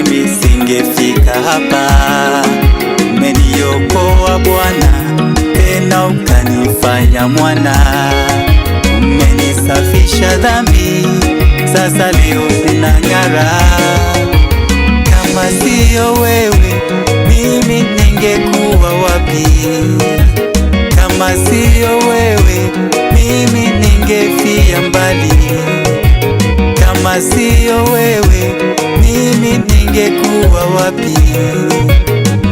mimi singefika hapa. Umeniokoa Bwana, tena ukanifanya mwana. Umenisafisha dhambi, sasa leo ninang'ara. Kama siyo wewe, mimi ningekuwa wapi? Kama siyo wewe, mimi ningefia mbali. Kama siyo wewe, mimi ningekuwa wapi?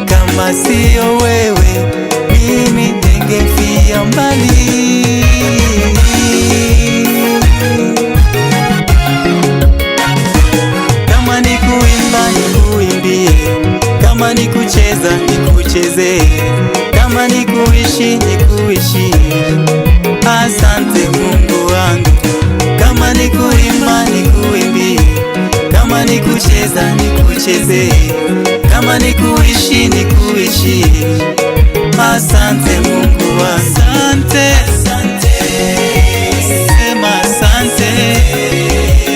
Kama siyo wewe, mimi ningefia mbali. Kama ni kuimba nikuimbie, kama ni kucheza nikuchezee, kama ni kuishi nikuishie. Asante Mungu wangu. Kama ni kuimba nikuimbie, kama ni kucheza nikuchezee, kama ni kuishi nikuishie. Asante Mungu wangu. Asante, sema asante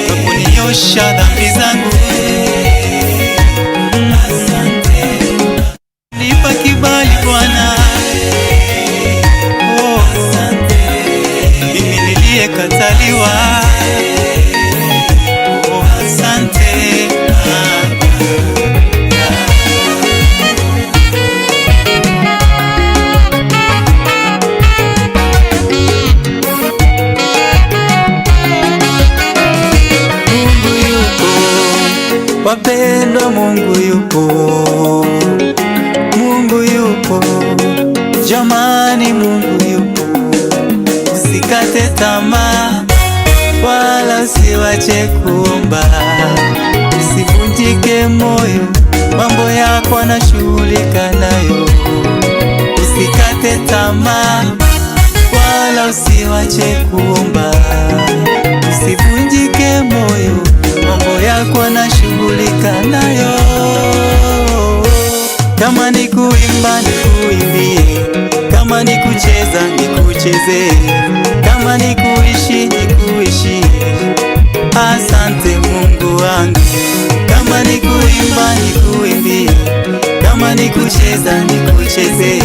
kwa kuniosha dhambi zangu. Nipa kibali Bwana, oh, mimi niliyekataliwa. Oh, asante Baba. Mungu yupo, wapendwa, Mungu yupo, Mungu yupo, jamani, Mungu yupo. Usikate tamaa wala usiwache kuomba, usivunjike moyo, mambo yako anashughulika nayo. Usikate tamaa wala usiwache kuomba, usivunjike moyo, mambo yako anashughulika nayo. Kama ni kuimba nikuimbie, kama ni kucheza nikuchezee, kama ni kuishi nikuishie. Asante Mungu wangu. Kama ni kuimba nikuimbie, kama ni kucheza nikuchezee,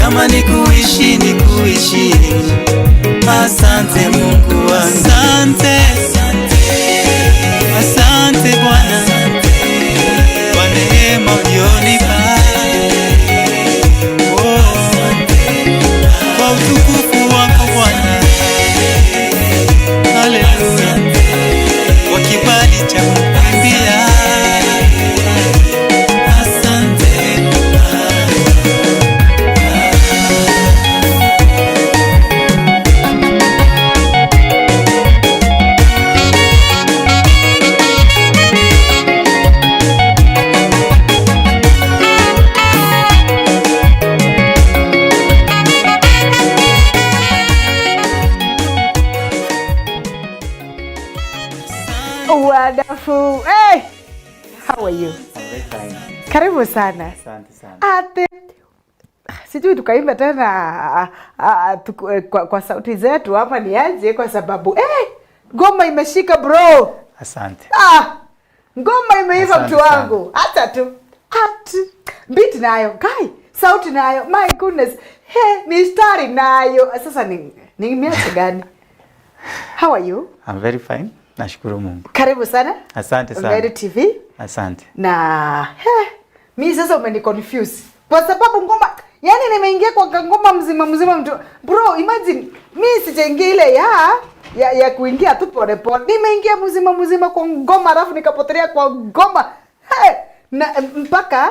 kama ni kuishi nikuishie. Asante Mungu wangu. Asante, asante Bwana kwa neema ulionipa. Oh, kwa utukufu wako Bwana, haleluya, kwa kibali cha kukimbia. Asante. Wonderful. Hey, how are you? I'm very fine. Karibu sana. Asante sana. Ate sijui tukaimba tena kwa sauti zetu ama ni aje, kwa sababu ngoma imeshika bro. Asante. Ngoma imeiva Asante mtu sana. wangu, hata tu ati beat nayo kai, sauti nayo, my goodness, he mistari nayo. Sasa ni miache gani? How are you? I'm very fine. Nashukuru Mungu. Karibu sana. Asante sana. Meru TV. Asante. Na he, mi sasa umeni confuse kwa sababu ngoma, yani nimeingia kwa ngoma mzima mzima mtu bro, imagine mi sijaingia ile ya kuingia tu pole pole, nimeingia mzima mzima kwa ngoma, alafu nikapotelea kwa ngoma he, na mpaka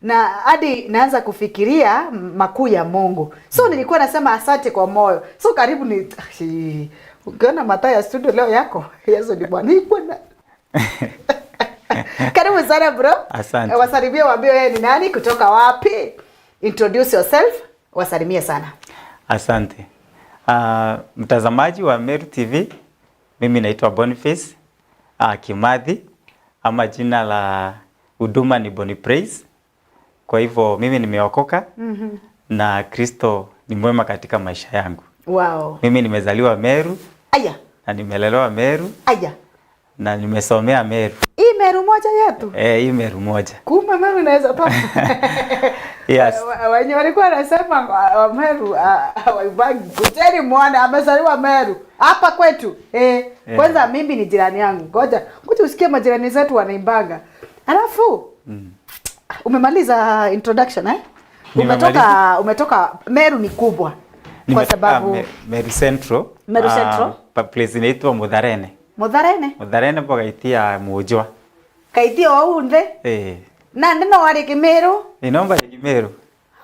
na hadi naanza kufikiria makuu ya Mungu. So nilikuwa nasema asante kwa moyo. So karibu ni ukiona mataa ya studio leo yako Yesu ni Bwana. Nilikuwa na Karibu sana bro. Asante. Wasalimie, waambie wewe ni nani, kutoka wapi. Introduce yourself. Wasalimie sana. Asante. Mtazamaji wa Meru TV, mimi naitwa Boniface Kimathi, ama jina la huduma ni Boni Praise. Kwa hivyo mimi nimeokoka na Kristo ni mwema katika maisha yangu. Wow. Mimi nimezaliwa Meru Aya, na nimelelewa Meru aya. Na nimesomea Meru. Hii Meru moja yetu. Eh, hii Meru moja. Kumbe Meru inaweza toka. Yes. Wenye walikuwa wanasema wa Meru hawaibangi. Kujeni muone amezaliwa Meru. Hapa kwetu. Eh, kwanza mimi ni jirani yangu. Ngoja, ngoja usikie majirani zetu wanaimbanga. Alafu umemaliza introduction eh? Umetoka Meru ni kubwa. Kwa Nimetoka sababu Meru Central. Meru Central. Pa place inaitwa Mutharene. Mutharene. Mutharene pogaitia Mujwa. Kaitia waunde. Eh. Na ndino wari Kimeru. Inomba ya Kimeru.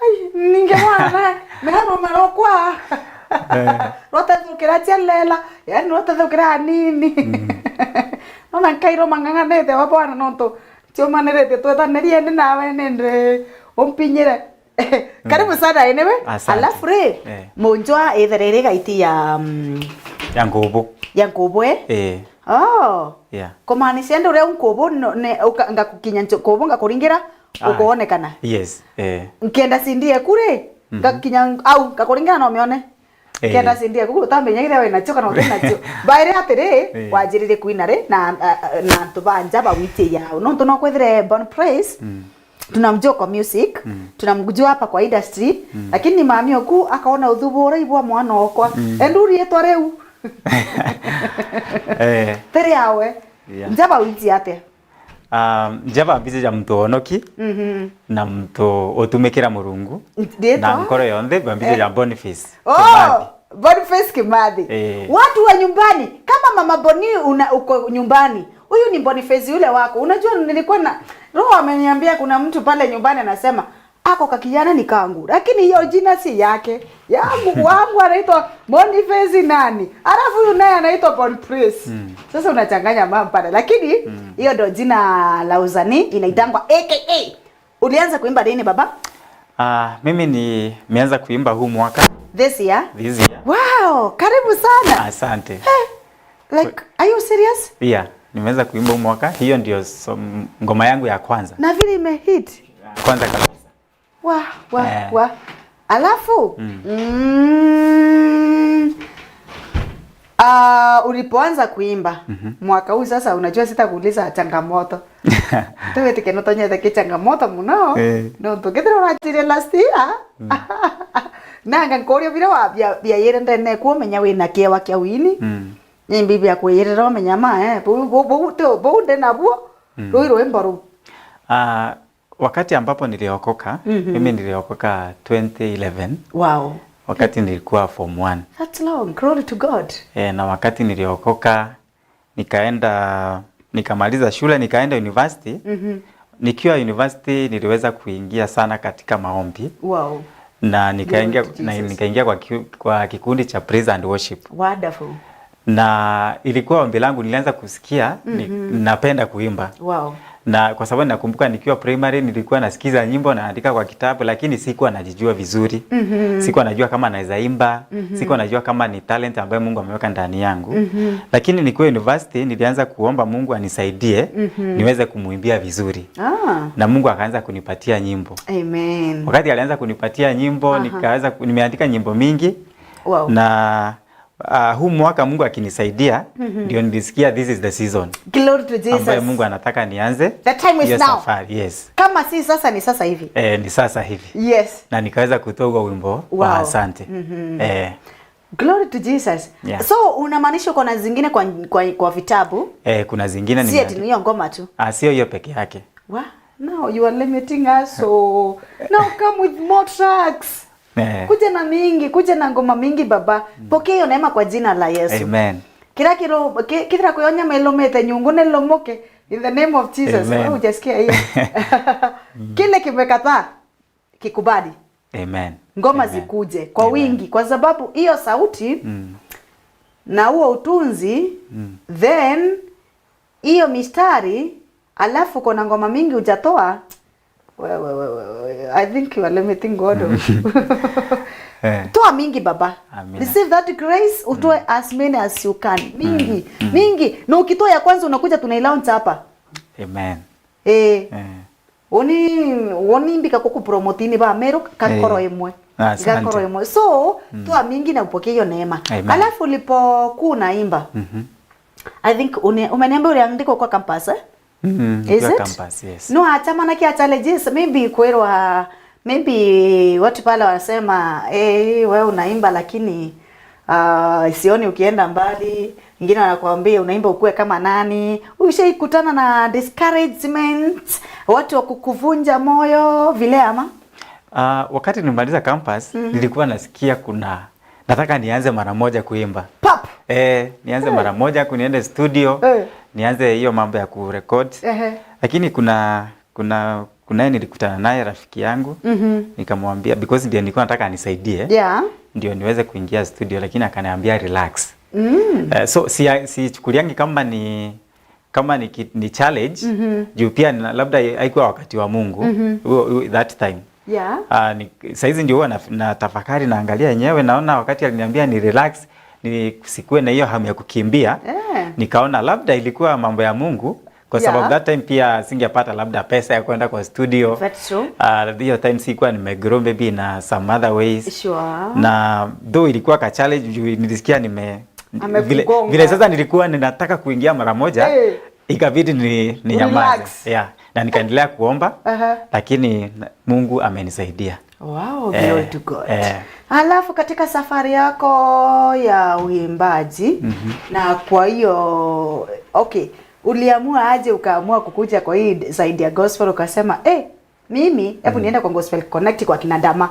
Ai, ningemwana Meru marokwa. Rotethukira chelela, yani rotethukira nini. Nona nkairo mang'ang'anete wa bwana nonto tiomanerete twethanerie ni nawe nende umpinyire. Karibu sana anyway. Asante. Alafu ri munjwa itherere gaiti ya ya ngubu. Ya ngubu eh? Eh. Oh. Yeah. Kumaanisha ndio uria ngubu ne ngakukinya ngubu ngakuringira ukuonekana. Yes. Eh. Nkienda sindie kure ngakinya au ngakuringira no mione. Kienda sindie kuku utamenyagire we nacho kana uti nacho. Baire atiri wanjirire kuina ri na na antu banja bawitie yao. No ntu no kwethire Bon Praise. Tunamjua kwa music, tunamjua hapa kwa industry, lakini mami oku akaona uthubura ibwa mwana okwa. Enduri etwa riu. Eh. Tere yawe. Yeah. Njaba witi atia? Njaba mbize ja mtu onoki. Na mtu otumikira Murungu. Ndietwa? Na nkoro yonthe bambize ja Boniface. Oh, Kimathi. Boniface Kimathi. Watu wa nyumbani, kama mama Boni una uko nyumbani, huyu ni Boniface yule wako. Unajua nilikuwa na roho ameniambia kuna mtu pale nyumbani anasema ako kakijana ni kangu, lakini hiyo jina si yake. Yangu wangu anaitwa Boniface nani? Alafu huyu naye anaitwa Boniface. Sasa unachanganya mambo pale. Lakini hiyo ndio jina la uzani inaitangwa AKA. Ulianza kuimba lini baba? Mimi nimeanza kuimba huu mwaka. This year? This year. Wow, karibu sana. Asante. Hey, like, are you serious? Yeah, nimeanza kuimba huu mwaka. Hiyo ndio ngoma yangu ya kwanza. Na vile imehit. Kwanza kabisa. Wa, wa, wa. Alafu, ulipoanza kuimba mwaka huu sasa, unajua sitakuuliza changamoto. Tuwe tikenotonyete ki changamoto muno. No tukithira urachire last year. Nanga nkorio bira wa bia yire ndene kuomenya wina kiewa kia wini. Nyimbi bia kwirira omenya ma bu bu bu bu ndena buo. Rui rwimbo ru. Wakati ambapo niliokoka, mimi niliokoka 2011. Wow. Wakati nilikuwa form 1. That's long. Glory to God. Na wakati niliokoka nikaenda nikamaliza shule nikaenda university. Nikiwa university niliweza kuingia sana katika maombi. Wow. Na nikaingia Glory to na Jesus. nikaingia kwa kikundi cha praise and worship. Wonderful. Na ilikuwa ombi langu, nilianza kusikia napenda kuimba. Wow. Na kwa sababu nakumbuka nikiwa primary nilikuwa nasikiza nyimbo naandika kwa kitabu, lakini sikuwa najijua vizuri. Sikuwa najua kama naweza imba, sikuwa najua kama ni talent ambayo Mungu ameweka ndani yangu. Lakini nikiwa university nilianza kuomba Mungu anisaidie niweze kumuimbia vizuri. Na Mungu akaanza kunipatia nyimbo. Amen. Wakati alianza kunipatia nyimbo, nikaanza nimeandika nyimbo mingi. Wow. Na huu mwaka Mungu akinisaidia, ndio nilisikia this is the season. Glory to Jesus. Ambayo Mungu anataka nianze. The time is hiyo now. Safari, yes. Kama si sasa ni sasa hivi. Ni sasa hivi. Yes. Na nikaweza kutoa huo wimbo wa Wow. asante. Glory to Jesus. Yeah. So unamaanisha kuna zingine kwa vitabu? Kuna zingine Si nimeandika. ati ni hiyo ngoma tu. Sio hiyo peke yake. Wow. Now you are limiting us, so now come with more tracks. Kuja na mingi, kuja na ngoma mingi baba. Pokea hiyo neema kwa jina la Yesu. Amen. Kila kilo kila kuyonya melomete nyungu ne lomoke in the name of Jesus. Amen. Wewe hujasikia hiyo. Kile kimekataa kikubali. Amen. Ngoma Amen. zikuje kwa Amen. wingi, kwa sababu hiyo sauti na huo utunzi, then hiyo mistari, alafu kuna ngoma mingi hujatoa. Wewe, I think you are limiting God. Toa mingi baba. Amina. Receive that grace, utoe as many as you can. Mingi, mingi. Na ukitoa ya kwanza unakuja tunailaunch hapa. Amen. Oni mbika kuku promotini ba Meru kakoro imwe. Asante. Kakoro imwe. So, toa mingi na upokee hiyo neema. Amen. Alafu ulipokuwa unaimba. I think umeniambia uliandikwa kwa campus, eh? Mm, Is nikiwa it? campus, yes. No, achama na kia challenges maybe kwirwa, maybe watu pale wanasema, "Eh, wewe unaimba lakini sioni ukienda mbali." Wengine wanakuambia unaimba ukue kama nani. Ushaikutana na discouragement, watu wa kukuvunja moyo vile ama? Wakati nimaliza campus, nilikuwa nasikia kuna nataka nianze mara moja kuimba. Pap. Eh, nianze mara moja kuniende studio, nianze hiyo mambo ya kurecord. Lakini kuna kunaye nilikutana naye rafiki yangu, nikamwambia because ndiye nilikuwa nataka anisaidie ndio niweze kuingia studio, lakini akaniambia relax. So sichukuliangi kama ni challenge, juu pia labda haikuwa wakati wa Mungu that time. Saizi ndio huwa na tafakari, naangalia yenyewe, naona wakati aliniambia ni relax, ni sikuwe na hiyo hamu ya kukimbia, nikaona labda ilikuwa mambo ya Mungu kwa sababu that time pia singepata labda pesa ya kwenda kwa studio. That's true. Hiyo time sikuwa nimegrow maybe na some other ways. Na though ilikuwa ka challenge juu nilisikia nime vile, Amekugonga. vile sasa nilikuwa ninataka kuingia mara moja, ikabidi ni nyamaze. Relax. Yeah. Na nikaendelea kuomba, lakini Mungu amenisaidia. Wow, glory to God. Alafu katika safari yako ya uimbaji, na kwa hiyo, okay, uliamua aje ukaamua kukuja kwa hii side ya gospel, ukasema, "Eh, mimi hebu niende kwa Gospel Connect kwa kina Dama"?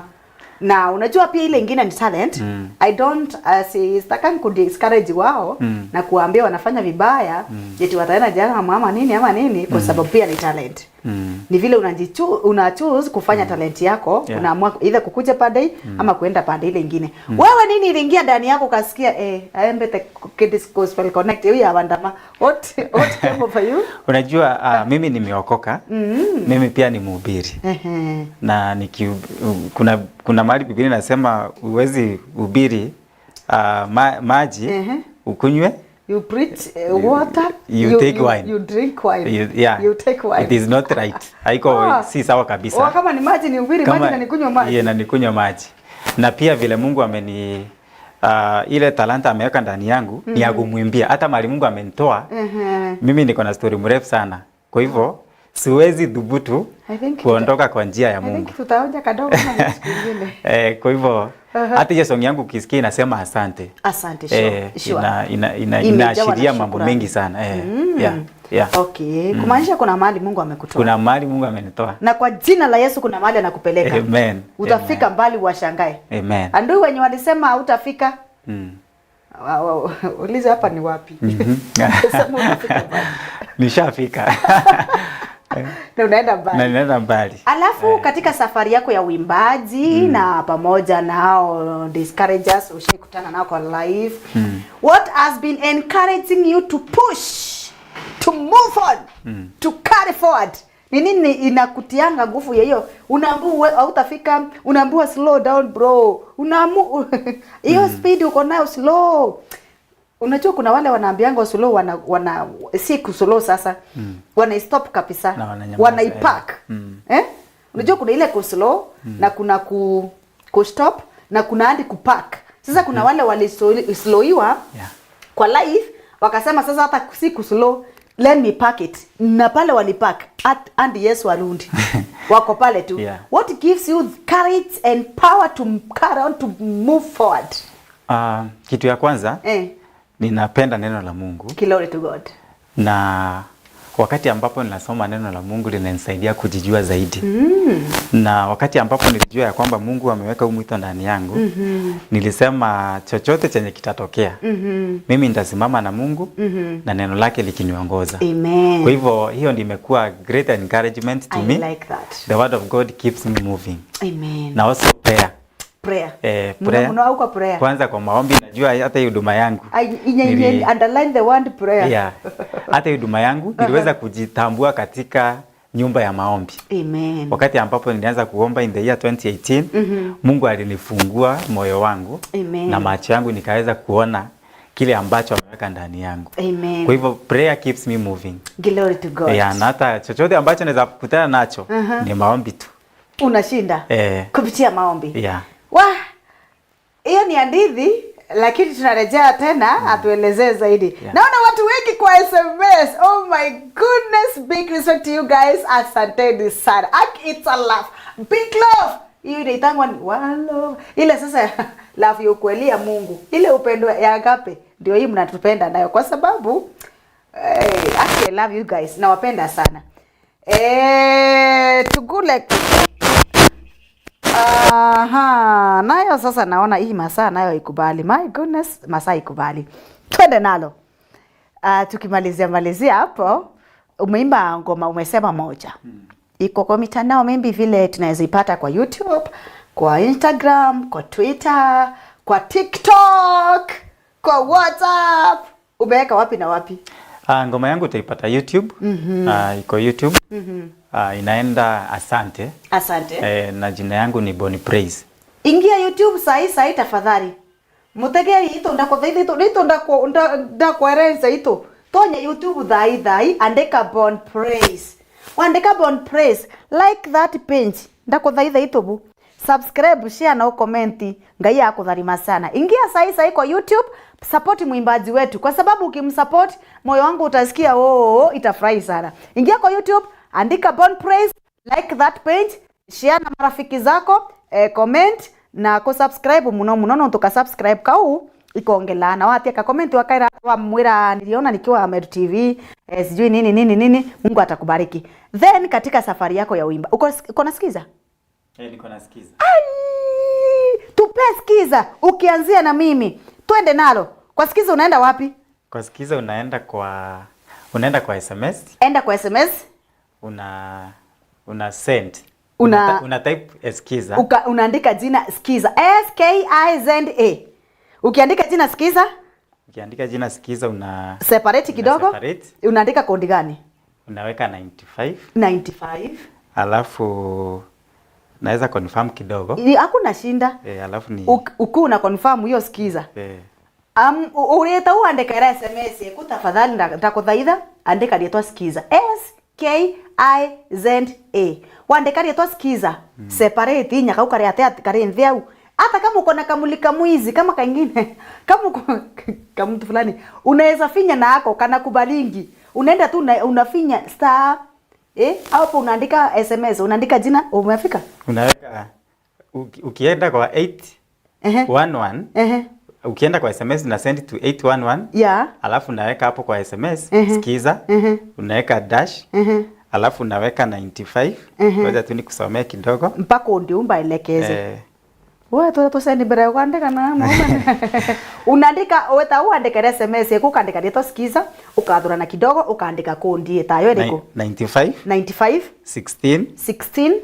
Na unajua pia ile ingine ni talent. I don't sitakangi ku discourage wao na kuwaambia wanafanya vibaya, eti wataenda jana ama nini ama nini, kwa sababu pia ni talent. Ni vile una choose kufanya talent yako, unaamua either kukuja pande hii ama kuenda pande ile ingine. Wewe nini iliingia ndani yako ukasikia, "Eh, aembe the Kids Gospel Connect huyu awandama"? What came over you? Unajua, mimi nimeokoka. Mimi pia ni mhubiri. Na kuna mahali Biblia inasema huwezi hubiri maji ukunywe. You preach water, You take wine. You drink wine. Yeah. You take wine. It is not right. Haiko, si sawa kabisa. Oh, kama ni maji ni hubiri maji na nikunywe maji. Yeah, na nikunywe maji. Na pia vile Mungu ameni ile talanta ameweka ndani yangu ni ya kumwimbia. Hata mahali Mungu amenitoa, mimi niko na story mrefu sana. Kwa hivyo siwezi dhubutu I think kuondoka kwa njia ya I Mungu. think tutaonja kadogo na siku nyingine. Eh, kwa hivyo hata hiyo song yangu ukisikia inasema asante. Asante, sure. Eh, Imejawa na inaashiria mambo shukrani. mengi sana. Eh, yeah. Okay, kumaanisha kuna mahali Mungu amekutoa. Kuna mahali Mungu amenitoa. Na kwa jina la Yesu kuna mahali anakupeleka. Amen. Utafika mbali washangae. Amen. Andui wenye walisema hautafika, ulize hapa ni wapi. Sema utafika mbali. Nishafika. Na unaenda mbali. Na ninaenda mbali. Alafu katika safari yako ya uimbaji, na pamoja na hao discouragers ushaikutana nao kwa life, what has been encouraging you to push, to move on, to carry forward? Ni nini inakutianga nguvu ya hiyo? Unaambiwa hautafika, unaambiwa slow down bro, unaamu hiyo speed uko nayo, slow. Unajua kuna wale wanaambianga slow, wana si kuslow sasa, wana stop kabisa, Na wananyamaza, wanaipark. Eh. Eh? Unajua kuna ile kuslow na kuna ku stop na kuna hadi kupark. Sasa kuna wale walislowiwa kwa life wakasema sasa hata si kuslow, let me park it, na pale walipark and Yesu arundi wako pale tu. What gives you courage and power to carry on, to move forward? Kitu ya kwanza, ninapenda neno la Mungu. Glory to God. Na wakati ambapo ninasoma neno la Mungu linanisaidia kujijua zaidi. Na wakati ambapo nilijua ya kwamba Mungu ameweka huu mwito ndani yangu, nilisema chochote chenye kitatokea, mimi nitasimama na Mungu na neno lake likiniongoza. Amen. Kwa hivyo hiyo ndio imekuwa great encouragement to I me. like that. The word of God keeps me moving. Amen. Na also prayer. Prayer. Eh, prayer. Mno kwa prayer. Kwanza kwa maombi, najua hata hii huduma yangu. Underline the word prayer. Yeah. Hata hii huduma yangu niliweza kujitambua katika nyumba ya maombi. Amen. Wakati ambapo nilianza kuomba in the year 2018, Mungu alinifungua moyo wangu Amen. Na macho yangu nikaweza kuona kile ambacho ameweka ndani yangu. Amen. Kwa hivyo prayer keeps me moving. Glory to God. Yeah, na hata chochote ambacho naweza kukutana nacho ni maombi tu. Unashinda Eh. kupitia maombi. Yeah. Wah, hiyo ni hadithi. Lakini tunarejea tena atuelezee zaidi. Yeah. Naona watu wengi kwa SMS. Oh my goodness, big respect to you guys. Asanteni sana. Ak, it's a love. Big love. Hiyo inaitangwa ni one love. Ile sasa love ya ukweli ya Mungu. Ile upendo ya agape ndio hii mnatupenda nayo kwa sababu actually I love you guys. Nawapenda sana. Tugule. Aha, nayo sasa naona hii masaa nayo ikubali. My goodness, masaa ikubali. Twende nalo. Tukimalizia malizia hapo, umeimba ngoma umesema moja. Iko kwa mitandao maybe vile tunaweza ipata kwa YouTube, kwa Instagram, kwa Twitter, kwa TikTok, kwa WhatsApp. Umeweka wapi na wapi? Ngoma yangu utaipata YouTube. Iko YouTube. Inaenda Asante. Asante. Na jina yangu ni Bonny Praise. Ingia YouTube sahi sahi tafadhali. Mutegeri ito ndakuthaitha ito ito ndakwerenza ito. Tonya YouTube thai thai, andika Bon Praise. Wandika Bon Praise, like that page. Ndakuthaitha ito bu. Subscribe, share na ukomenti. Ngai akutharima sana. Ingia sahi sahi kwa YouTube, support mwimbaji wetu kwa sababu ukimsupport moyo wangu utasikia oh, itafurahi sana. Ingia kwa YouTube, andika Bon Praise, like that page, share na marafiki zako, comment na kusubscribe muno muno no tukasubscribe kau ikongelana watia ka comment wakaira wamwira niliona nikiwa Meru TV, sijui nini nini nini. Mungu atakubariki. Then katika safari yako ya uimba uko nasikiza? Niko nasikiza. Ai, tupe sikiza ukianzia na mimi twende nalo. Kwa sikiza unaenda wapi? Kwa sikiza unaenda kwa SMS. Enda kwa SMS. Una send. Una type skiza. Unaandika jina skiza, S K I Z A. Ukiandika jina skiza, Ukiandika jina skiza una separate una kidogo. Separate. Unaandika kodi gani? Unaweka 95. 95. Alafu naweza confirm kidogo. Hakuna shinda. Alafu ni Uku una confirm hiyo skiza. Ureta uandikira SMS yaku tafadhali ndakuthaitha andika rietwa skiza, S K I Z A. Wandika rietwa skiza, separate inya kau kari atia kari nthi au hata kama uko na kamulika mwizi kama kaingine kama uko kama mtu fulani unaweza finya na ako kana kubalingi unaenda tu unafinya star, hapo unaandika SMS, unaandika jina, umefika. Unaweka ukienda kwa 8 1 1. Ukienda kwa SMS una send to 811. Alafu unaweka hapo kwa SMS skiza, unaweka dash, alafu unaweka 95. Ngoja tu nikusomee kidogo. Mpaka undiumba elekeze. Wewe tu tusendi mbere ya kuandika na mama. Unaandika weta uandike SMS yaku ukaandika rĩtwa skiza ukathurana kidogo ukaandika kundi tayo iriku? 95 95 16 16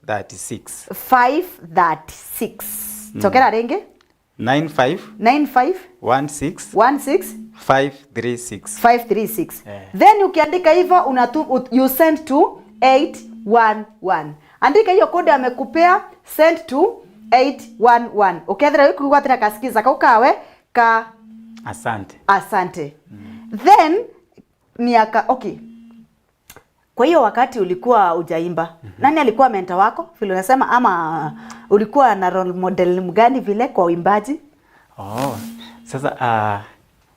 536. 536. Chokera ringi. 95 95 16 16 536. 536. Eh. Then ukiandika hivyo you send to 811. Andika hiyo kodi amekupea, send to 811. Ukethira wikugwatira kasikiza kau kawe ka Asante. Asante. Then miaka, okay. Kwa hiyo wakati ulikuwa ujaimba, nani alikuwa mentor wako? Vile unasema ama ulikuwa na role model mgani vile kwa uimbaji? Oh, sasa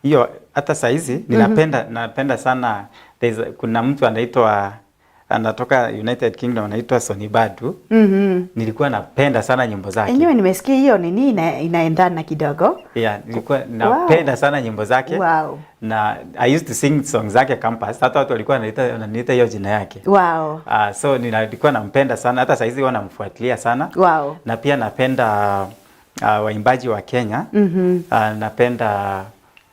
hiyo hata saizi ninapenda napenda sana kuna mtu anaitwa, anatoka United Kingdom, anaitwa Sonny Badu. Nilikuwa napenda sana nyimbo zake. Enyewe nimesikia hiyo nini inaendana kidogo. Yeah, nilikuwa napenda sana nyimbo zake. Na I used to sing songs zake campus. Hata watu walikuwa wananiita hiyo jina yake. So nilikuwa nampenda sana, hata saizi huwa namfuatilia sana. Na pia napenda waimbaji wa Kenya. Napenda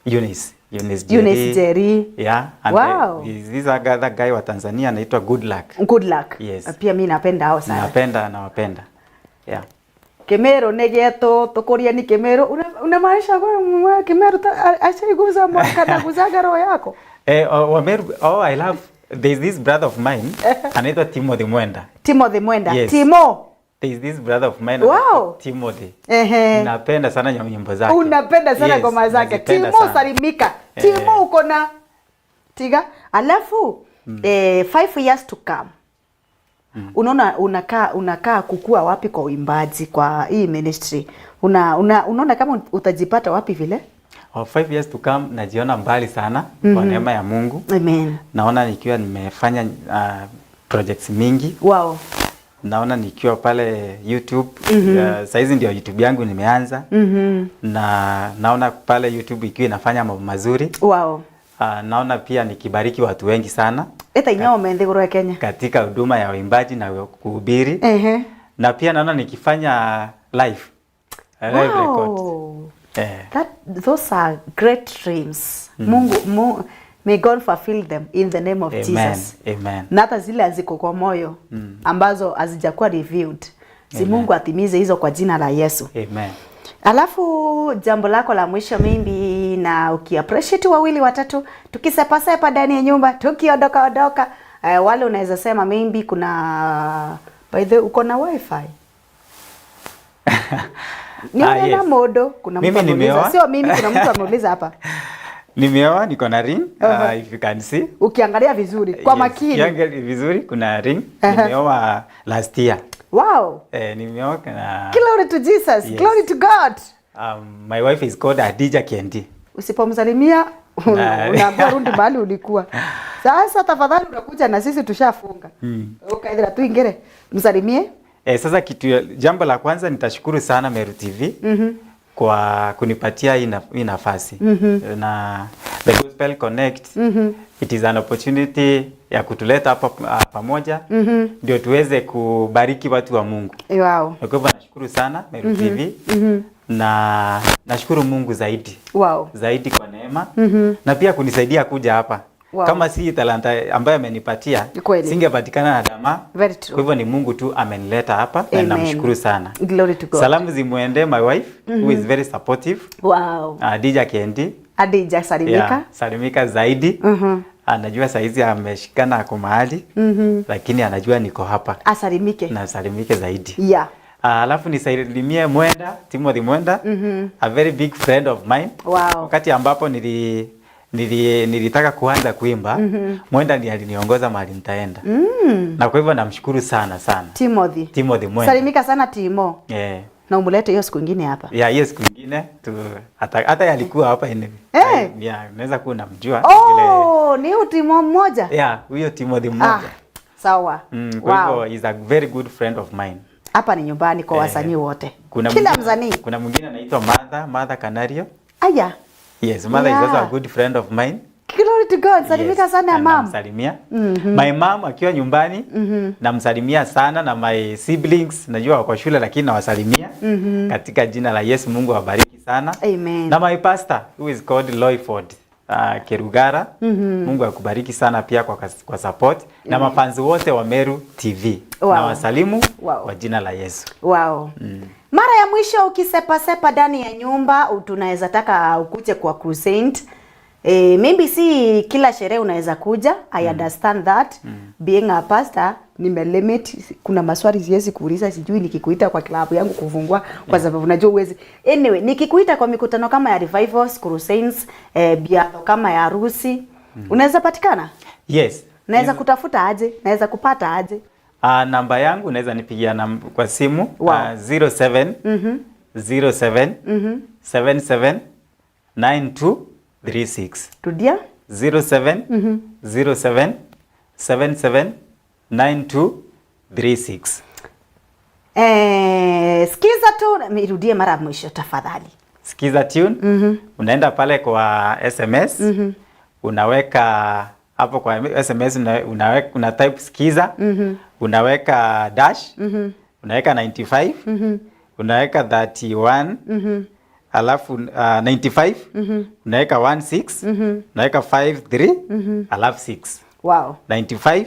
Eunice. Eunice Jerry. Eunice Jerry. Yeah, and this other guy wa Tanzania anaitwa Good Luck. Good Luck. Yes. Pia mimi napenda hao sana. Napenda, nawapenda. Yeah. Kemero negeto tukuria ni Kemero. Unamaanisha kwa Kemero ashaiguza kana guzaga roho yako? Oh, Wameru, oh, I love, there's this brother of mine anaitwa Timothy Mwenda. Timothy Mwenda. Yes. Timo. There's this brother of mine anaitwa Timothy. Napenda sana nyimbo zake. Unapenda sana Yes, ngoma zake. nazipenda Timo sana. salimika. Timo uko na tiga. Alafu 5 years to come. Unaona unakaa kukua wapi kwa uimbaji kwa hii ministry? Unaona kama utajipata wapi vile? Oh, 5 years to come najiona mbali sana kwa neema ya Mungu. Amen. Naona nikiwa nimefanya projects mingi. Naona nikiwa pale YouTube. Saizi ndio YouTube yangu nimeanza. Na naona pale YouTube ikiwa inafanya mambo mazuri. Naona pia nikibariki watu wengi sana Eta inyao menthi guru ya Kenya. Katika huduma ya uimbaji na kuhubiri. Na pia naona nikifanya live record. That those are great dreams. Mungu may God fulfill them in the name of Amen. Jesus. Amen. Na hata zile haziko kwa moyo ambazo hazijakuwa revealed. Si Amen. Mungu atimize hizo kwa jina la Yesu. Amen. Alafu jambo lako la mwisho maybe, na ukiappreciate wawili watatu, tukisepasepa ndani ya nyumba, tukiondoka ondoka, wale unaweza sema maybe kuna, by the way, uko na wifi? Niona Yes. modo kuna mtu Mimi ameuliza, nimeoa. sio mimi, kuna mtu ameuliza hapa. Nimeoa, niko na ring, if you can see. Ukiangalia vizuri kwa Yes, makini. ukiangalia vizuri kuna ring. Nimeoa last year. Nimeoa na Glory to Jesus. Yes. Glory to God. My wife is called Adija Kendi. Usipomsalimia unaambiwa rudi mahali ulikuwa. Sasa tafadhali unakuja na sisi tushafunga. Ukaithira tuingire. Msalimie. Sasa jambo la kwanza nitashukuru sana Meru TV kwa kunipatia hii nafasi na The Gospel Connect. It is an opportunity ya kutuleta hapa pamoja ndio tuweze kubariki watu wa Mungu. Na kwa hivyo nashukuru sana Meru TV na nashukuru Mungu zaidi zaidi kwa neema na pia kunisaidia kuja hapa. Kama si talanta ambayo amenipatia, Kweli. singepatikana na Dama. Very true. Kwa hivyo ni Mungu tu amenileta hapa na Amen. namshukuru sana. Glory to God. Salamu zimwende my wife who is very supportive. Adija Kendi. Adija, salimika. Yeah, salimika zaidi. Anajua saizi ameshikana ako mahali lakini anajua niko hapa Asalimike. na salimike zaidi. Alafu nisalimie Mwenda, Timothy Mwenda, a very big friend of mine. Wakati ambapo nilitaka kuanza kuimba, Mwenda ndiye aliniongoza mahali nitaenda. Na kwa hivyo namshukuru sana sana. Timothy. Timothy Mwenda. Salimika sana, Timo. Na umulete hiyo siku ingine hapa. Ya, hiyo siku ingine tu hata alikuwa hapa ini. Yeah, unaweza kuwa unamjua. Oh, ni huyu Timo mmoja? Yeah, huyo Timothy mmoja. Ah, sawa. Kwa hivyo is a very good friend of mine. Hapa ni nyumbani kwa wasanii wote. Kila msanii. Kuna mwingine anaitwa Martha, Martha Canario. Aya. Yes, Martha is also a good friend of mine. Glory to God. Salimika Yes, sana na mam. namsalimia. My mom akiwa nyumbani namsalimia sana, na my siblings najua wako shule lakini nawasalimia katika jina la Yesu. Mungu awabariki sana. Amen. Na my pastor who is called Loyford Kerugara. Mungu akubariki sana pia kwa support na mafans wote wa Meru TV. Na wasalimu kwa jina la Yesu. Wow. Mara ya mwisho ukisepasepa ndani ya nyumba, tunaweza taka ukuje kwa crusade. Maybe si kila sherehe unaweza kuja. I understand that. Being a pastor, nimelimit, kuna maswali siwezi kuuliza, sijui nikikuita kwa klabu yangu kufungua kwa sababu najua uwezi. Anyway, nikikuita kwa mikutano kama ya revivals, crusades, biatho kama ya harusi, unaweza patikana? Yes. Naweza kutafuta aje? Naweza kupata aje? Namba yangu unaweza nipigia kwa simu 07 07 77 92 36. Rudia. 07 07 77 92 36. Sikiza tu, nirudie mara ya mwisho tafadhali. Sikiza tune. Unaenda pale kwa SMS, unaweka hapo kwa SMS una type sikiza, unaweka dash, unaweka 95, unaweka 31, alafu 95, unaweka 16, unaweka 53, alafu 6. 95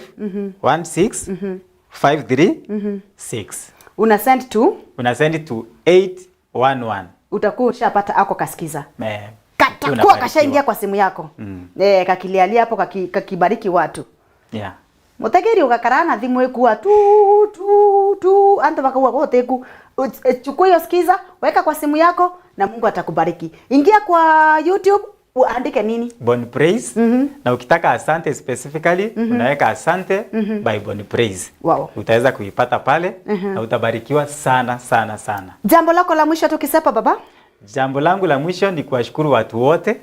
16 53 6. Una send to Una send to 811. Utakuwa ushapata ako kasikiza. Katakuwa Unabarikiwa. kashaingia kwa simu yako. Kakilialia hapo kakibariki watu. Mutegeri ugakarana thimu ikuwa tu tu tu antu bakauga goteku. Chukua hiyo sikiza, weka kwa simu yako na Mungu atakubariki. Ingia kwa YouTube. Uandike nini? Bon Praise. Na ukitaka asante specifically, unaweka asante by Bon Praise. Wow. Utaweza kuipata pale na utabarikiwa sana sana sana. Jambo lako la mwisho tukisepa baba? Jambo langu la mwisho ni kuwashukuru watu wote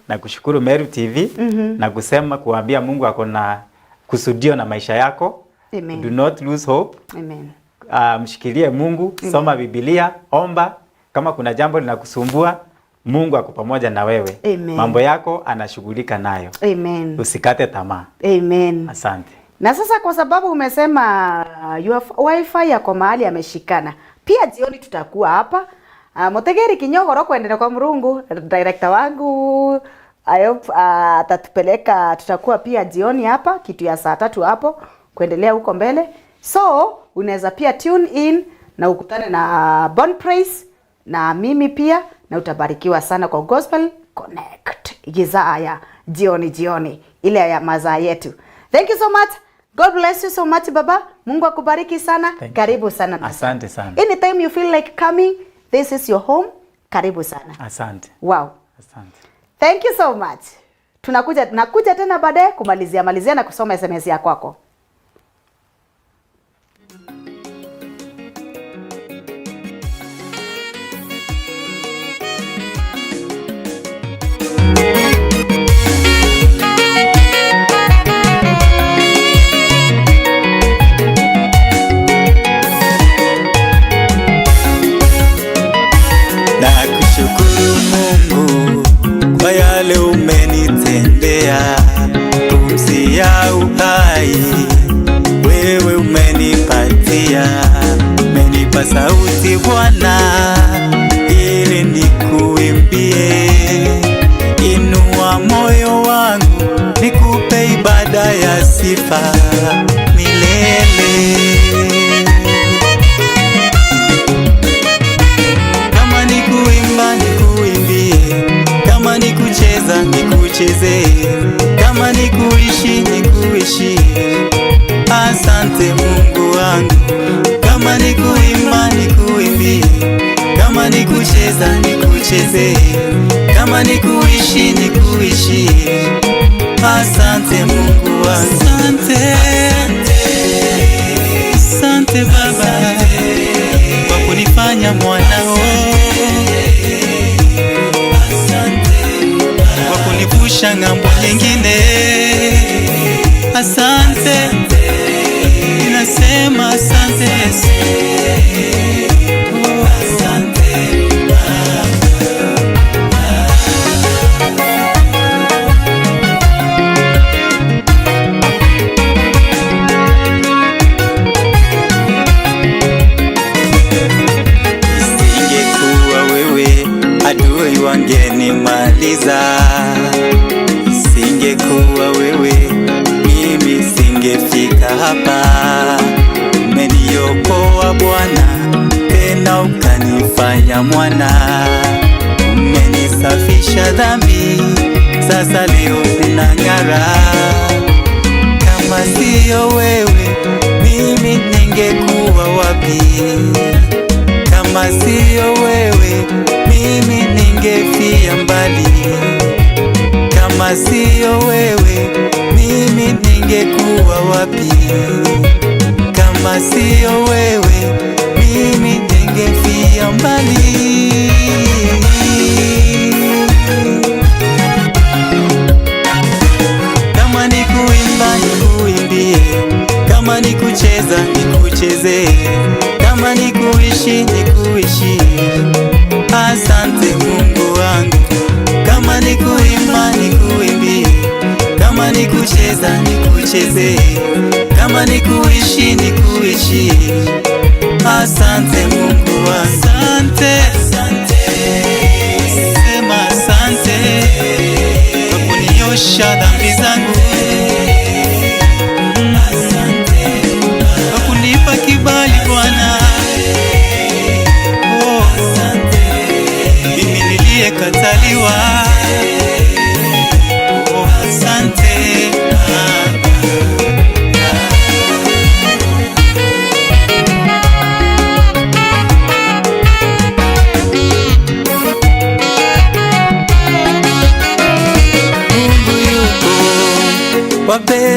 na kushukuru Meru TV na kusema kuambia Mungu ako na kusudio na maisha yako. Amen. Do not lose hope. Amen. Mshikilie Mungu, soma Biblia, omba. Kama kuna jambo linakusumbua, Mungu ako pamoja na wewe. Amen. Mambo yako anashughulika nayo. Amen. Usikate tamaa. Amen. Asante. Na sasa kwa sababu umesema your wifi yako mahali ameshikana, pia jioni tutakuwa hapa. Mutegeri Kinyogoro kuendelea kwa Murungu, director wangu I hope atatupeleka, tutakuwa pia jioni hapa kitu ya saa 3 hapo kuendelea huko mbele. So unaweza pia tune in na ukutane na Bon Praise na mimi pia, na utabarikiwa sana kwa Gospel Connect gizaa ya jioni jioni ile ya mazaa yetu. Thank you so much. God bless you so much baba. Mungu akubariki sana. Thank you. Karibu sana. Asante sana. Anytime you feel like coming, this is your home. Karibu sana. Asante. Wow. Asante. Thank you so much. Tunakuja, nakuja tena baadaye kumalizia malizia na kusoma SMS ya kwako. Na kushukuru Mungu kwa yale umenitendea, pumzi ya uhai wewe umenipatia, umenipa sauti Bwana ili nikuimbie. Inua moyo wangu nikupe ibada ya sifa milele. Kama ni kuimba nikuimbie, kama ni kucheza nikucheze, kama ni kuishi nikuishi. Asante Mungu wangu. Kama ni kuimba nikuimbie, kama ni kucheza nikucheze, kama ni kuishi nikuishi. Asante Mungu wangu. Asante, asante Baba kwa kunifanya mwanao, kwa kunivusha ng'ambo nyingine. Asante, ninasema asante Yesu. Oh, asante. Isingekuwa wewe adui wangenimaliza, isingekuwa wewe mimi singefika hapa. Umeniokoa Bwana, tena ukanifanya mwana, umenisafisha dhambi, sasa leo ninang'ara. Kama siyo wewe mimi ningekuwa wapi? Kama siyo wewe mimi ningefia mbali. Kama siyo wewe mimi ningekuwa wapi? Kama siyo wewe mimi ningefia mbali. Kama ni kuimba nikuimbie, kama ni kucheza nikucheze, kama ni kuishi nikuishi. Asante Mungu wangu. Kama ni kuimba nikuimbie, kama ni kucheza nikucheze, kama ni kuishi nikuishi. Asante Mungu wangu. Asante, sema asante kwa kuniosha dhambi zangu, kwa kunipa kibali Bwana. Oh, mimi niliyekataliwa. Oh, asante. Mapenzi.